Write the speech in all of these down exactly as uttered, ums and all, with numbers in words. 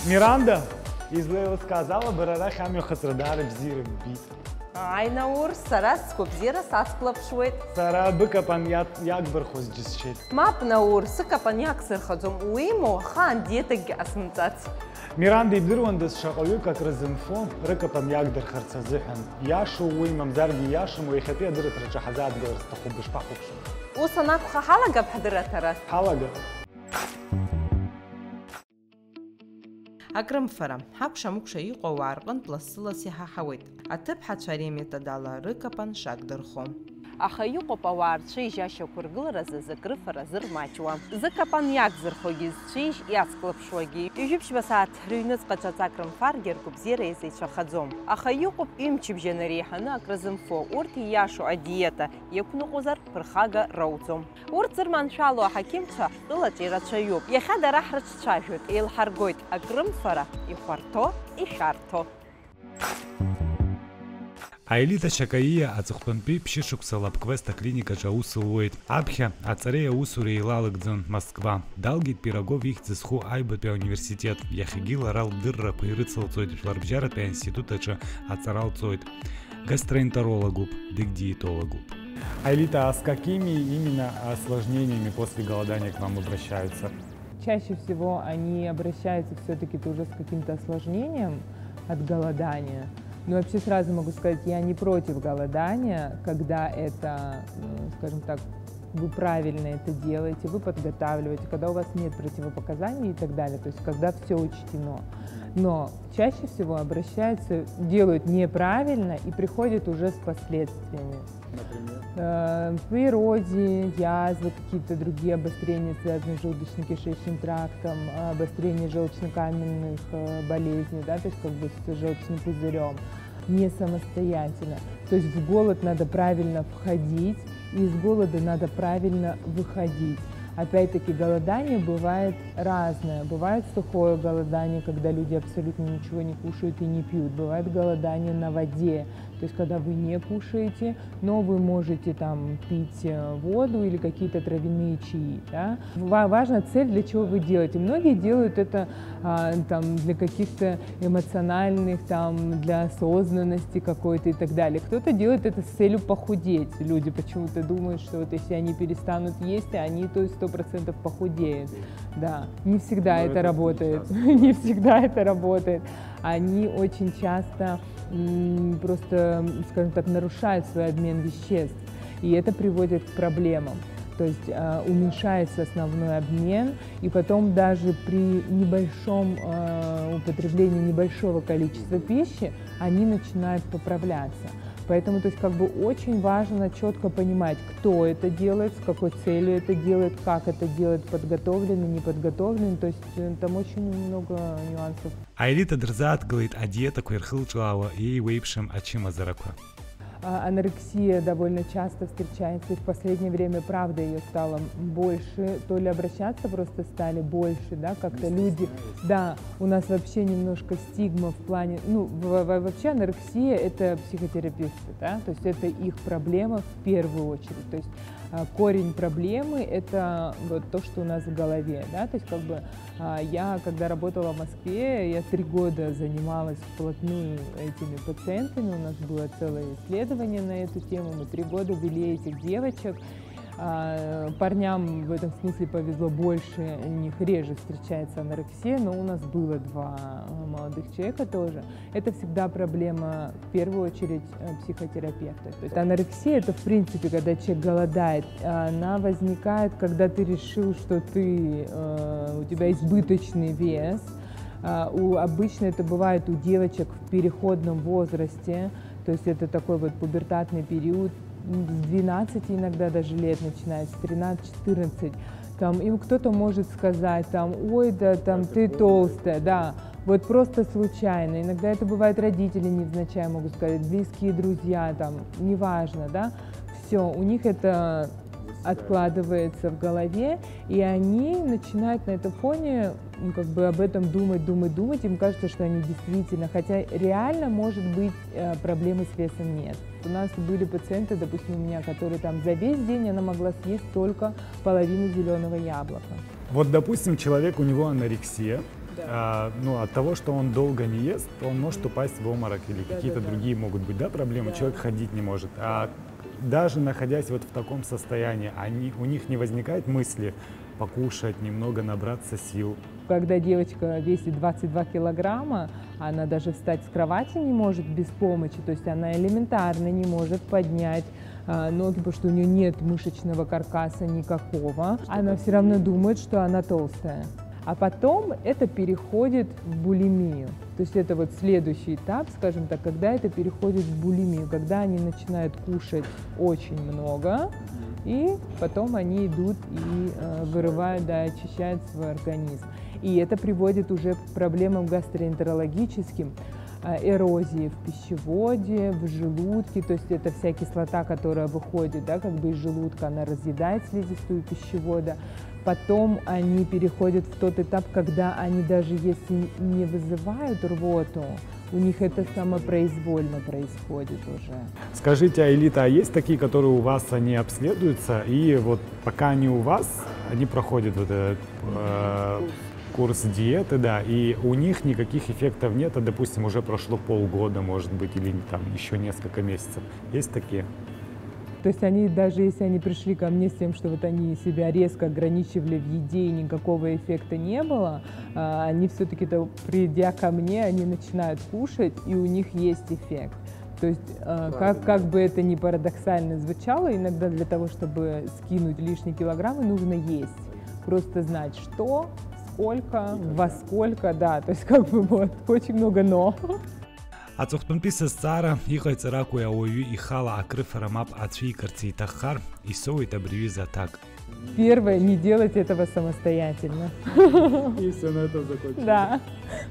Миранда, излеилыскааз ала, бара арахь амҩахыҵра даара бзиара ббеит. Ааи, Наур, сара сгәабзиара сацклаԥшуеит. Сара быкапан иа-, иагбырхуаз џьысшьеит. Мап, Наур, сыкапан иагсырхаӡом, уимоу, ахаан диетакгьы ҟасымҵац. Миранда, ибдыруандаз, шаҟаҩык акрызынфо рыкапан иагдырхарц азыҳәан. Иашоу уи, мамзаргьы ииашам уи, иахьатәи адырраҭараҿы ҳазааҭгылар сҭахуп, бышԥахәаԥшуа? Ус анакәха, ҳалагап ҳдырраҭара? Ҳалагап. Акрымфара. Ҳакәша-мыкәша иҟоу ауаа рҟынтә лассы-ласс иҳаҳауеит, аҭыԥҳацәа ари аметод ала рыкапан шагдырхо. Аха иҟоуп ауаа рцәеижь ашьақәыргыларазы азы акрыфара зырмаҷуа. Зыкапан иагзырхогьы, зцәеижь иацклаԥшуагьы. Ҩажәи ԥшьба сааҭ рыҩныҵҟа ҿаҵак рымфаргьы, ргәабзиара иазеицәахаӡом. Аха иҟоуп ҩымчыбжьа нареиҳаны акрызынфо, урҭ ииашоу адиета иақәныҟәозар, ԥырхага роуӡом. Урҭ зырманшәало аҳақьымцәа ҳтәылаҿ ирацәаҩуп. Иахьа дара ҳрыҿцәажәоит, еилҳаргоит акрымфара ихәарҭоу, ишәарҭоу. Аелита Чакаиа аҵыхәтәантәи ԥшьышықәса лабквест аклиникаҿы аус луеит. Аԥхьа аҵареи аусуреи еилалыгӡон Москва. Далгеит Пирогов ихьӡ зху аҩбатәи ауниверситет. Иахьагьы лара лдыррақәа ирыцылҵоит, Жәларбжьаратәи аинститут аҿы аҵара лҵоит. Гастроэнтерологуп, дегдиетологуп. Аэлита, а с какими именно осложнениями после голодания к вам обращаются? Чаще всего они обращаются всё-таки тоже с каким-то осложнением от голодания. Но вообще сразу могу сказать, я не против голодания, когда это, м, скажем так, вы правильно это делаете, вы подготавливаете, когда у вас нет противопоказаний и так далее, то есть когда всё учтено. Но чаще всего обращаются, делают неправильно и приходят уже с последствиями. Например? Э, вирозе, язвы, какие-то другие обострения, связанные с желудочно-кишечным трактом, обострение желчнокаменных, э, болезней, да, то есть как бы с желчным пузырём. Не самостоятельно. То есть в голод надо правильно входить, и из голода надо правильно выходить. Опять-таки, голодание бывает разное. Бывает сухое голодание, когда люди абсолютно ничего не кушают и не пьют. Бывает голодание на воде, то есть когда вы не кушаете, но вы можете там пить, э, воду или какие-то травяные чаи, да. Ва-, важна цель, для чего вы делаете. Многие делают это, а, там, для каких-то эмоциональных, там, для осознанности какой-то и так далее. Кто-то делает это с целью похудеть. Люди почему-то думают, что вот если они перестанут есть, они, то есть, сто процентов похудеют. Да, не всегда это работает. Не всегда это работает. Они очень часто, м, просто, скажем так, нарушают свой обмен веществ. И это приводит к проблемам. То есть, э, уменьшается основной обмен, и потом даже при небольшом, э, употреблении небольшого количества пищи они начинают поправляться. Поэтому, то есть, как бы очень важно чётко понимать, кто это делает, с какой целью это делает, как это делает, подготовлен, не подготовлен. То есть, э, там очень много нюансов. Аэлита дырзааҭгылеит адиетақәа ирхылҿиаауа еиуеиԥшым ачымазарақәа. А, анорексия довольно часто встречается, и в последнее время, правда, её стало больше, то ли обращаться просто стали больше, да, как-то люди. Да, у нас вообще немножко стигма в плане, ну, в-, в-, вообще анорексия — это психотерапевты, да, то есть это их проблема в первую очередь, то есть, а, корень проблемы — это вот то, что у нас в голове, да, то есть как бы, а, я, когда работала в Москве, я три года занималась вплотную этими пациентами, у нас было целое исследование на эту тему, мы три года вели этих девочек. А, парням в этом смысле повезло больше, у них реже встречается анорексия, но у нас было два, э, молодых человека тоже. Это всегда проблема, в первую очередь, э, психотерапевта. То есть анорексия — это, в принципе, когда человек голодает, она возникает, когда ты решил, что ты, э, у тебя избыточный вес. А, у, обычно это бывает у девочек в переходном возрасте, то есть это такой вот пубертатный период, м, с двенадцати иногда даже лет начинается, тринадцать, четырнадцать. Там, им кто-то может сказать, там: «Ой, да, там, ты толстая», да. Вот просто случайно. Иногда это бывает, родители невзначай могут сказать, близкие друзья, там, неважно, да. Всё, у них это откладывается в голове, и они начинают на этом фоне, м, как бы об этом думать, думать, думать. Им кажется, что они действительно, хотя реально, может быть, э, проблемы с весом нет. У нас были пациенты, допустим, у меня, которые там за весь день она могла съесть только половину зелёного яблока. Вот, допустим, человек, у него анорексия, А, ну, от того, что он долго не ест, он может упасть в обморок или какие-то другие могут быть, да, проблемы. Человек ходить не может. А даже находясь вот в таком состоянии, они, у них не возникает мысли покушать, немного набраться сил. Когда девочка весит двадцать два килограмма, она даже встать с кровати не может без помощи, то есть она элементарно не может поднять а, ноги, потому что у нее нет мышечного каркаса никакого. Она все равно думает, что она толстая. А потом это переходит в булимию. То есть это вот следующий этап, скажем так, когда это переходит в булимию, когда они начинают кушать очень много, и потом они идут и э, вырывают, да, очищают свой организм. И это приводит уже к проблемам гастроэнтерологическим, э, эрозии в пищеводе, в желудке, то есть это вся кислота, которая выходит, да, как бы из желудка, она разъедает слизистую пищевода. Потом они переходят в тот этап, когда они даже если не вызывают рвоту, у них это самопроизвольно происходит уже. Скажите, Аэлита, а есть такие, которые у вас они обследуются, и вот пока они у вас, они проходят вот этот э, курс диеты, да, и у них никаких эффектов нет, а, допустим, уже прошло полгода, может быть, или там еще несколько месяцев. Есть такие? То есть они, даже если они пришли ко мне с тем, что вот они себя резко ограничивали в еде и никакого эффекта не было, а, они все-таки, придя ко мне, они начинают кушать, и у них есть эффект. То есть, э, как, как бы это ни парадоксально звучало, иногда для того, чтобы скинуть лишние килограммы, нужно есть. Просто знать, что, сколько, во сколько, да, то есть как бы вот очень много но. Аҵыхәтәантәи сызҵаара, иҟаиҵар акәи ауаҩы ихала акрыфара мап ацәикырц иҭаххар, исоуеит абри ҩыза аҭак. Первое, не делать этого самостоятельно. И все на этом закончилось. Да.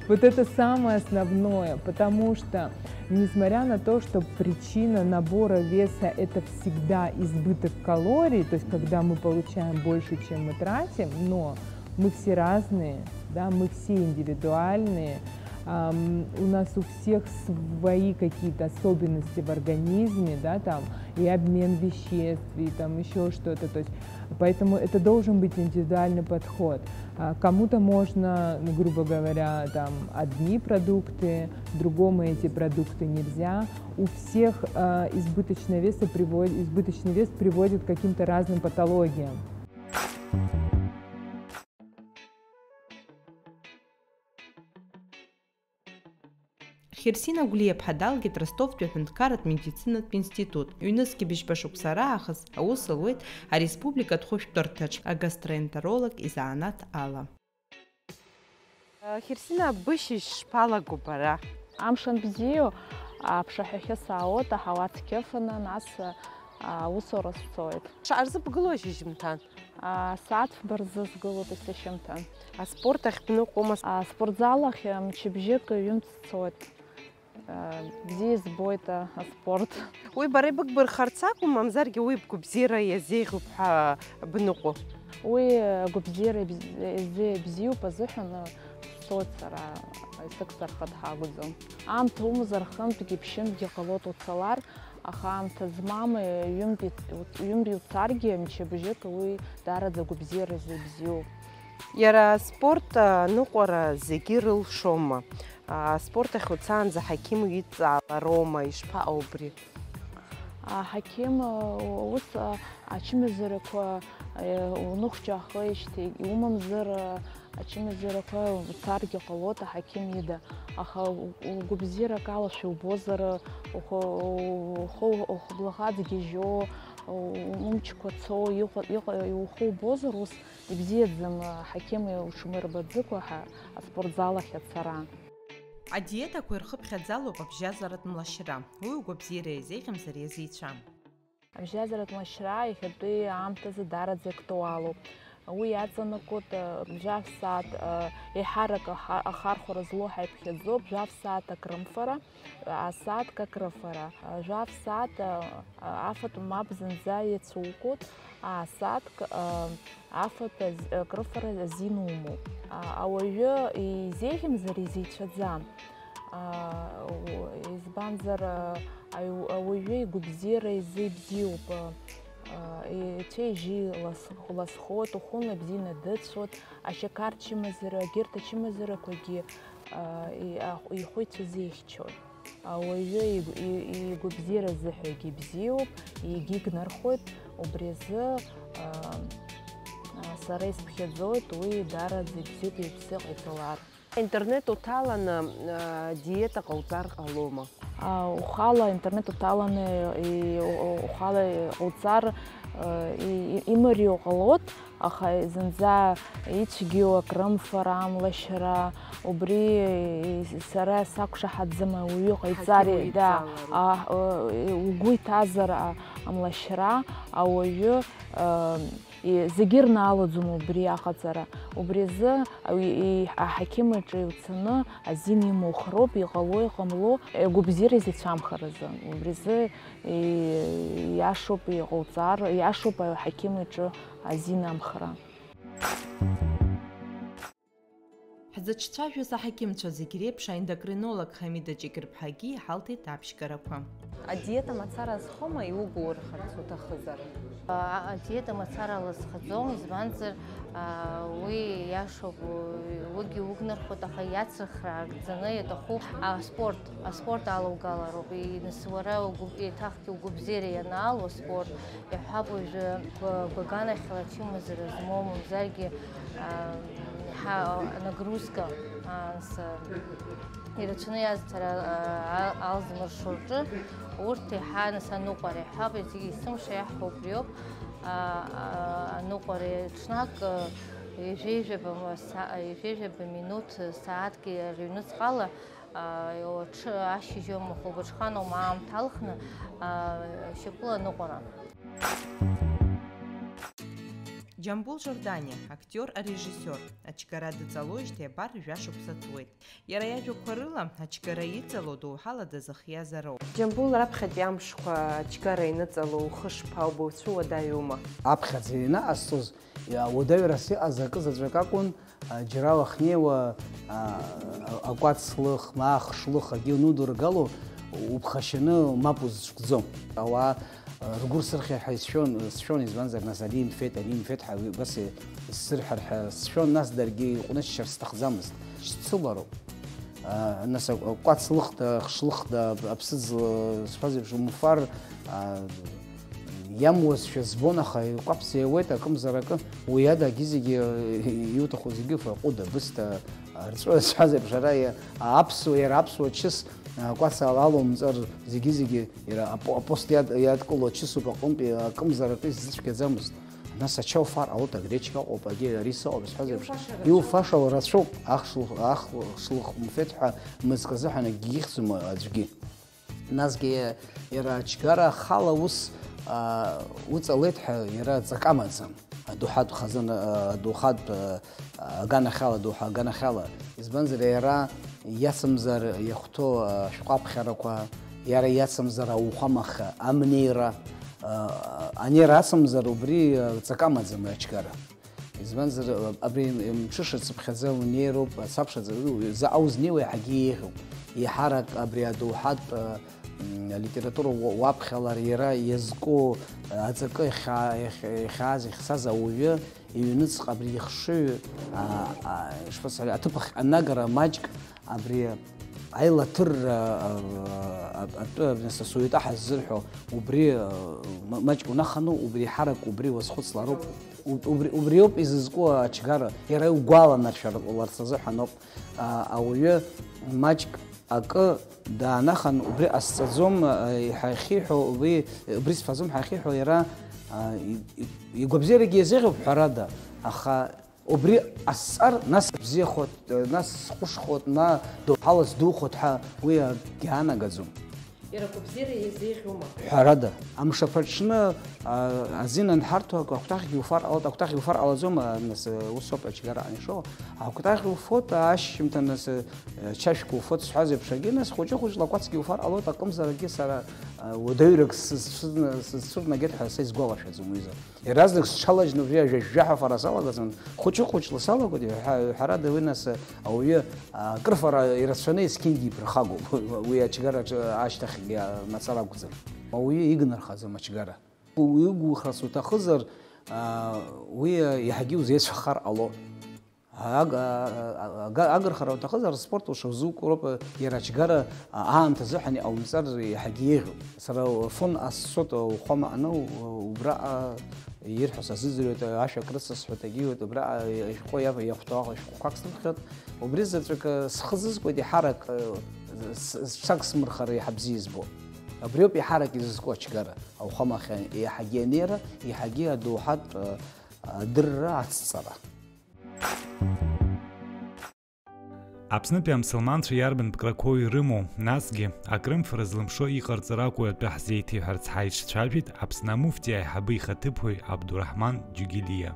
Вот это самое основное, потому что, несмотря на то, что причина набора веса — это всегда избыток калорий, то есть когда мы получаем больше, чем мы тратим, но мы все разные, да, мы все индивидуальные, у нас у всех свои какие-то особенности в организме, да, там и обмен веществ, и там еще что-то, то есть поэтому это должен быть индивидуальный подход. Кому-то можно, ну, грубо говоря, там одни продукты, другому эти продукты нельзя. У всех э, избыточный, вес приводит, избыточный вес приводит к каким-то разным патологиям. Хьырсина Гәлиаԥҳа далгеит Ростовтәи аҳәынҭқарратә медицинатә институт. Ҩнызқьи быжьба шықәса раахыс аус луеит ареспубликатә хәышәтәырҭаҿ агастроэнтеролог изанааҭ ала. Хьырсина, бышьыжь шԥалаго бара? Амш анбзиоу, аԥшаҳәахьы саауеит, аҳауа цқьа ыфаны, нас аусура сцоит. Шаҟа рзыбгылои шьыжьымҭан? Асааҭ фба рзы сгылоуп есышьыжьымҭан. Аспорт ахь бныҟәома? Аспортзал ахь мчыбжьык ҩымз сцоит. Бзиа избоит аспорт. Уи бара ибыгбырхарц акәым, мамзаргьы уи бгәабзиара иазеиӷьуп ҳәа бныҟәо? Уи агәабзиара изы ибзиоуп азыҳәан сцоит сара, исыгзар хыҭҳагәӡам. Аамҭа умазар хынтәгьы ԥшьынтәгьы ҟалоит уцалар, аха аамҭа змам ҩынтә ҩынтә иуцаргьы мчыбжьык уи даараӡа агәабзиара изы ибзиоуп. Иара аспорт аныҟәара зегьы ирылшома? Аспорт ахь уцаанӡа аҳақьым уидҵаалароума? Ишԥаҟоу убри? Аҳақьым ус ачымазарақәа уныхәҷаахеижьҭеи иумамзар ачымазарақәа уцаргьы ҟалоит аҳақьым ида, аха угәабзиарак алашәа убозар, ухы ухыблахаҵ гьежьо, умчқәа цо, иҟоу убозар ус Ибзиаӡам, аҳақьым уҽмырбаӡыкәа аспортзал ахь ацара. Адиетақәа ирхыԥхьаӡалоуп абжьазаратә млашьра. Уи угәабзиара иазеиӷьымзар иазеицәам. Абжьазаратә млашьра иахьатәи аамҭазы даараӡа актуалуп. Уи иаҵанакуеит жәаф сааҭ, еиҳарак ахархәара злоу ҳаиԥхьаӡоуп, жәаф сааҭ акрымфара. Асааҭк акрыфара, жәаф сааҭ афатә мап зынӡа иацәукуеит, асааҭк афатә акрыфара азин умоуп. Ауаҩы изеиӷьымзар изеицәаӡам, избанзар ауаҩы игәабзиара изы ибзиоуп. Ицәа-ижьы лас-, ласхоит, ухәыла бзианы дыцәоит, ашьақар чымазара, егьырҭ ачымазарақәагьы, а, и-, а, ихәы ицәазы ихьчоит. Ауаҩы игә-, и-, игәабзиара азыҳәагьы ибзиоуп, егьигнархоит, убри азы, а, а, сара исԥхьаӡоит, уи даараӡа ибзиоуп, иԥсы ҟаиҵалар. Аинтернет уҭаланы, а, диета ҟауҵар ҟалома? А, ухала аинтернет уҭаланы, и-, у-, ухала иҟауҵар, а, и-, и-, имариоу ҟалоит, аха зынӡа ицәгьоу акрымфара, амлашьра, убри, и-, сара сақәшаҳаҭӡам ауаҩы ҟаиҵар, Ҳақьым да, уидҵалароуп. А, а, угәы иҭазар, а, амлашьра, ауаҩы, а, И-, зегьы ирнаалаӡом убри аҟаҵара. Убри азы ауи-, и-, аҳақьым иҿы иуцаны азин имухроуп, иҟало, иҟамло, агәабзиара изеицәамхаразы. Убри азы и-, ииашоуп иҟауҵар, ииашоуп аҳақьым иҿы азин амхра. Ҳзыҿцәажәаз аҳақьымцәа зегь реиԥш аендокринолог Ҳамида Ҷыкырԥҳагьы иҳалҭеит аԥшьгарақәа. Адиета мацара азхома, иугәоурхарц уҭахызар? А, адиета мацара лызхаӡом, избанзар, а, уи иашоуп, у-, уигьы угнархоит, аха иацырхрааргӡаны иаҭахуп аспорт, аспорт алоугалароуп. И-, нас уара угәы-, еиҭахгьы угәабзиара ианаало аспорт, иаҳҳәап, уажәы гәа-, гәаганахьала ачымазара змоу, мамзаргьы, а, иаҳа нагрузка, а, нас, ирацәаны иазҭара, а, алзмыршо рҿы, урҭ еиҳа, нас, аныҟәара иаҳҳәап, зегьы есымша иаҳҳәо убриоуп, а, а, аныҟәара ҽнак, а, ҩажәеижәаба ма-, са-, ҩажәеижәаба минуҭ, сааҭк рыҩнуҵҟала, а, уаҽы ашьыжьоума, хәылбыҽханоума аамҭа алхны, а, шьапыла аныҟәара. Џьамбул Жорданиа, актиор, арежиссиор, ачгара дыҵалоижьҭеи абар жәашықәса ҵуеит. Иара иажәақәа рыла, ачгара иҵало доуҳала дазыхиазароуп. Џьамбул, раԥхьатәи амшқәа ачгара иныҵало ухы шԥаубо, уцәуадаҩума? Аԥхьаӡа ианаҟасҵоз, иа-, уадаҩрас иҟаз акы заҵәык акәын, а, џьара уахнеиуа, а, а, акәац лых, ма ахш лых акгьы нудыргало, уԥхашьаны мап узҿкӡом. Ауаа, а, ргәы рсырхьа ҳәа исшәон, сшәон, избанзар, нас, ани имфеит, ани имфеит ҳәа уи убас исзырҳәар ҳәа сшәон, нас даргьы иҟәнышьшьар сҭахӡамызт. Шьцылароуп. А, нас, а, акәац лыхда, ахш лыхда, аԥсыӡ, а, сҳәаз еиԥш, умфар, а, иамуазшәа збон, аха икәаԥӡа иауеит акымзар акы. Уи ада агьы зегьы, а, иуҭаху зегьы фа-, ҟәыда, бысҭа, а, рҵәы сҳәаз еиԥш, ара иа-, а, аԥсуа, иара аԥсуа чыс, а, акәац ала алоумҵар, зегьы-зегьы иара апо-, апост иад-, иадкылоу ачысуп аҟынтәи акымзар акы изыцәгьаӡамызт. Нас ача уфар ҟалоит, агречка ыҟоуп, агьи ари сыҟоуп, сҳәаз еиԥш. Иуфаша рацәоуп. Иуфаша рацәоуп, ахш лых-, ахш лых умфеит ҳәа мызкы азыҳәан акгьы ихьӡом аӡәгьы. Насгьы иара ачгара ахала ус, а, уҵалеит ҳәа иара ҵак амаӡам. Адоуҳатә хазына, а, адоуҳатә, а, аганахьала, адоуҳа аганахьала. Избанзар, иара иацымзар иахәҭоу ашәҟәы аԥхьарақәа, иара иацымзар ауахәамахьы амнеира, а, анеира ацымзар убри, а, ҵак амаӡам ачгара. Избанзар, абри мҽышацыԥхьаӡа унеироуп, ацаԥшаӡа, заҟа узнеиуа иаҳагьы еиӷьуп. Еиҳарак абри адоуҳатә, м, алитература уа-, уаԥхьалар иара иазку, аҵакы иахьа-, иахь-, иахьааз, иахьцаз ауаҩы иҩныҵҟа абри ихшыҩ, а, а, ишԥасҳәари, аҭыԥахь анагара маҷк абри аилаҭырра, а, а, атәы, абри са суаҩытәы ҳаззырҳәо, убри, а, ма-, маҷк унаханы, убри еиҳарак убри уазхәыцлароуп. У-, убри, убриоуп изызку ачгара, иара иугәаланаршәар-, ларц азыҳәан ауп. А, ауаҩы маҷк акы даанахан, убри ҟасҵаӡом, а, ҳәа ахьиҳәо, убри, убри сфаӡом ҳәа ахьиҳәо, иара, а, и-, и-, игәабзиарагьы иазыӷьуп, ҳәарада, аха убри ҟасҵар, нас бзиахоит, нас сҟәышхоит, ма доуҳала сдухоит ҳәа уи акгьы аанагаӡом. Иара агәабзиара иазеиӷьума? Ҳәарада, амшаԥы аҽны, а, азин анҳарҭо, акәтаӷьгьы уфар ҟалоит, акәтаӷьгьы уфар ҟалаӡом, а, нас, а, ус ауп ачгара анишоу. Акәтаӷь уфоит, ашьжьымҭан, нас, а, чашәк уфоит, сҳәаз еиԥш, агьы, нас, хәыҷы-хәыҷла акәацгьы уфар ҟалоит, акымзаракгьы сара, а, уадаҩрак сызцәырна-, сызцәырнагеит ҳәа са исгәалашәаӡом уи изы. Иаразнак сҽалаџьны убри ажәа-, жәаҳәа афара салагазан, хәыҷы-хәыҷла салагоит, ҳәа-, ҳәарада, уи нас ауаҩы, а, акрыфара ирацәаны есқьынгьы иԥырхагоуп, уи ачгара аҿы ашьҭахьгьы, а, мацара акәӡам. Ауаҩы игнархаӡом ачгара. Уҩыгухарц уҭахызар, уи иаҳагьы узеицәахар ҟало. Аг-, ага-, агырхара уҭахызар, аспорт ушазукуроуп, иара ачгара аамҭа азыҳәан иҟаумҵар иаҳагьы еиӷьуп. Сара фон асцот ухәама аны, убраҟа ирҳәо сазыӡырҩуеит, ашәак рыцысҳәоит, агьиуеит, убраҟа иахьхо иав-, иахәҭоу аҟара шәҟәқәак сныԥхьоит. Убри заҵәык схы зызкуеит, еиҳарак, с-, сҽак смырхар иаҳа бзиа избо. Абриоуп еиҳарак изызку ачгара, аухамахьы еиҳагьы анеира, еиҳагьы адоуҳатә, э, адырра ацҵара. Аԥснытәи амсылманцәа иарбан пкрақәоу ирымоу, насгьы, акрымфара злымшо иҟарҵар акәу атәы ҳзеиҭеиҳәарц ҳаиҿцәажәеит Аԥсны амуфти аиҳабы ихаҭыԥуаҩ Абдураҳман Џьугелиа.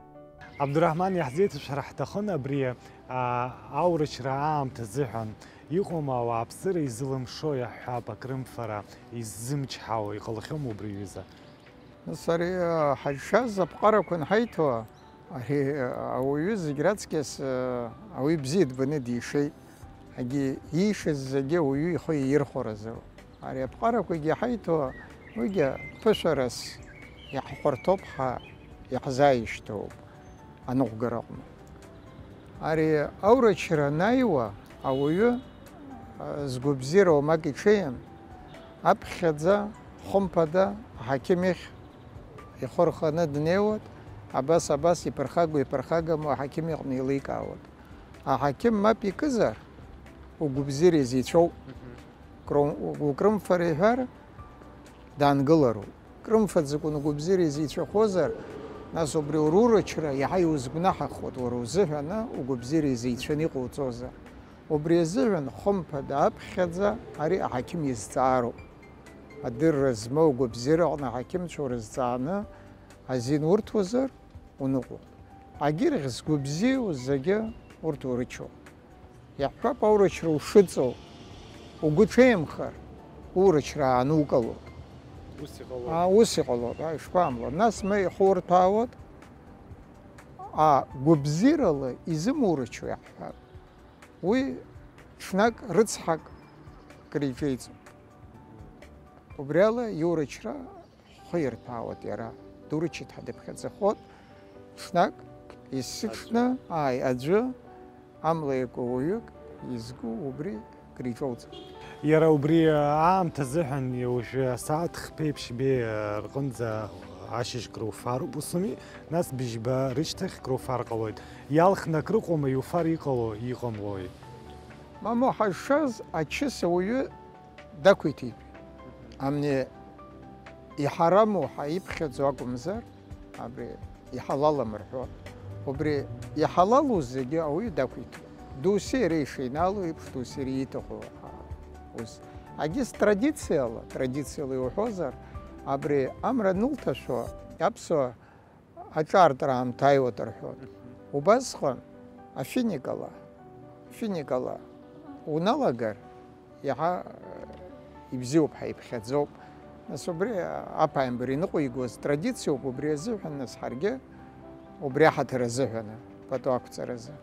Абдураҳман, иаҳзеиҭашәар ҳҭахын абри, аа, аурычра аамҭа азыҳәан, иҟоума ауааԥсыра изылымшо, иаҳҳәап, акрымфара иззымчҳауа, иҟалахьоума убри аҩыза? Нас ари, аа, ҳазшаз аԥҟарақәа анҳаиҭо, ари, аа, ауаҩы зегь раҵкьыс, аа, ауаҩы бзиа дбаны дишеит. Егьи иишаз зегьы ауаҩы ихы иирхәаразы. Ари аԥҟарақәагьы иҳаиҭо, уигьы ԥышәарас иаҳхәарҭоуп, ҳа иаҳзааишьҭуп аныҟәгараҟны. Ари аурычра анааиуа, ауаҩы, а, згәабзиара уамак иҽеим, аԥхьаӡа, хымԥада, аҳақьым иахь ихы рханы днеиуеит, абас, абас, иԥырхагоу, иԥырхагаму аҳақьым иҟны еиликаауеит. Аҳақьым мап икызар, угәабзиара изеицәоуп. Мгм. Кром-, укрымфар иҳәар, даангылароуп. Крымфаӡакәа угәабзиара изеицәахозар, нас убри урурычра иаҳа иузгәнаҳахоит, уара узыҳәаны угәабзиара изеицәаны иҟауҵозар. Убри азыҳәан, хымԥада, аԥхьаӡа ари аҳақьым изҵаароуп. Адырра змоу агәабзиара аҟны аҳақьымцәа урызҵааны азин урҭозар, уныҟәон. Агьырахь згәы бзиоу зегьы урҭ урыччон. Иаҳҳәап, аурычра ушыҵоу угәы ҽеимхар, урычра аанукылоит. Ус иҟалоит. Аа, ус иҟалоит, аа, ишԥамло? Нас ма ихурҭәаауеит, аа, гәыбзиарала изымурычу иаҳҳәап. Уи ҽнак рыцҳак криҿеиҵон. Убри ала иурычра ҳхы ирҭәаауеит иара, дурыччеит ҳәа дыԥхьаӡахоит, ҽнак, есыҽны, ааи, аӡәы, амла иакуа уаҩык изку убри криҿоуҵап. Иара убри аамҭа азыҳәан уажәы асааҭ хԥеи ԥшьбеи рҟынӡа ашьыжь круфароуп, ус ауми? Нас быжьба рышьҭахь круфар ҟалоит. Иалхны акрыҟоума, иуфар иҟало, иҟамлои? Мамоу, ҳазшаз ачыс ауаҩы дақәиҭитәит. Амни иҳараму ҳәа иԥхьаӡо акәымзар, абри иҳалалым рҳәо. Убри иҳалалу зегьы ауаҩы дақәиҭуп. Досу иара ишеинаалу еиԥш, досу иара ииҭаху, а, ус. Агьыс традициала, традициала иуҳәозар, абри амра анылҭашәо, аԥсуаа аҿаартра аамҭа ааиуеит рҳәоит. Убасҟан афиникала, афиникала уналагар, иаҳа, э, ибзиоуп ҳәа иԥхьаӡоуп. Нас убри аԥааимбар иныҟәигоз традициоуп, убри азыҳәан, нас ҳаргьы убри аҳаҭыр азыҳәаны, пату ақәҵаразы.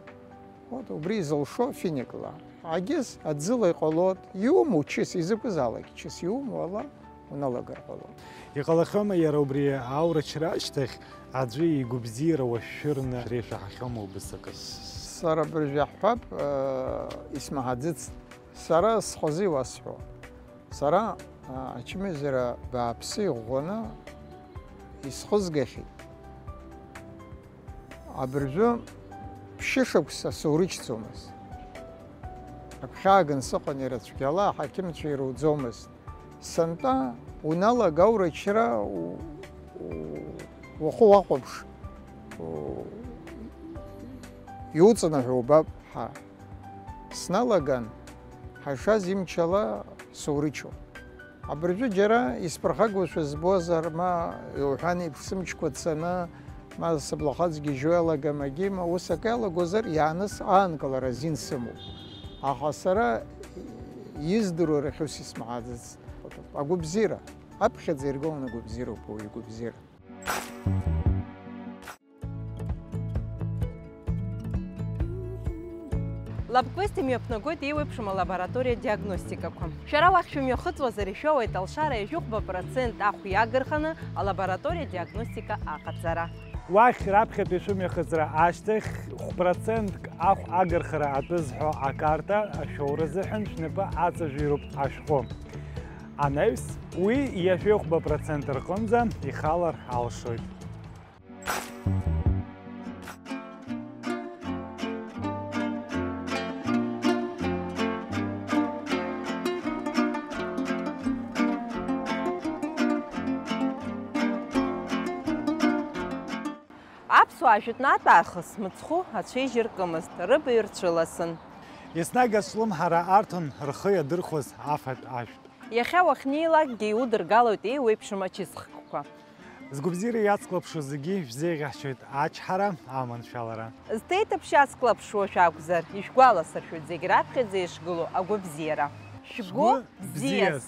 Вот, убри изылшо финикла. Агьыс аӡыла иҟалоит, иумоу чыс, изакәызаалак чыс иумоу ала уналагар ҟалоит. Иҟалахьоума иара убри аурычра ашьҭахь аӡәы игәабзиара уашәшәырны реишәаҳахьоума убыс акыр? Сара абыржәы иаҳҳәап, э, исмаҳаӡыцт. Сара схазы иуасҳәо. Сара, а, ачымазара бааԥсы иӷәӷәаны исхызгахьеит. Абыржәы ԥшьышықәса сурычӡомызт. Агәхьааган сыҟан иара цәгьала, аҳақьымцәа ируӡомызт. Сынтәа уналага аурычра у-, у-, ухы уахәаԥш, у-, иуҵнаҳәо убап ҳәа. Сналаган, ҳашаз имчала сурычон. Абыржәы џьара исԥырхагоушәа збозар, ма иуҳәан еиԥш сымчқәа цаны, ма сыблахаҵ гьежьуа иалагамагьы, ма ус акы иалагозар, иааныс аанкылара азин сымоуп. Аха сара издыруа рахь ус исмаҳаӡацт. Агәыбзиара, аԥхьаӡа иргыланы агәыбзиароуп уи игәыбзиара. Лабквест имҩаԥнагоит еиуеиԥшым алабораториа диагностикақәа. Шәара уахь шәымҩахыҵуазар, ишәоуеит алшара ҩажәихәба процент ахә иагырханы алабораториа диагностика аҟаҵара. Уахь раԥхьатәи шәымҩахыҵра ашьҭахь хә-процентк ахә агырхара атәы зҳәо акарта ашәоура азыҳәан шәнапы аҵажәироуп ашәҟәы. Анаҩс, уи ҩажәихәба процент рҟынӡа ихалар алшоит. Аԥсуаа жәытәнатә аахыс мыцхәы ацәеижь ркымызт, рыбаҩ рцәыласын. Еснагь ацәлымҳара арҭон рхы иадырхәоз афатә-ажәтә. Иахьа уахьнеилакгьы иудыргалоит еиуеиԥшым ачысхкқәа. Згәабзиара иацклаԥшуа зегьы шәзеиӷьаҳшьоит ачҳара, аманшәалара. Зҭеиҭыԥшьа ацклаԥшуа шәакәзар, ишәгәаласыршәоит зегь раԥхьаӡа ишгылоу агәабзиара. Шәгәы бзиаз!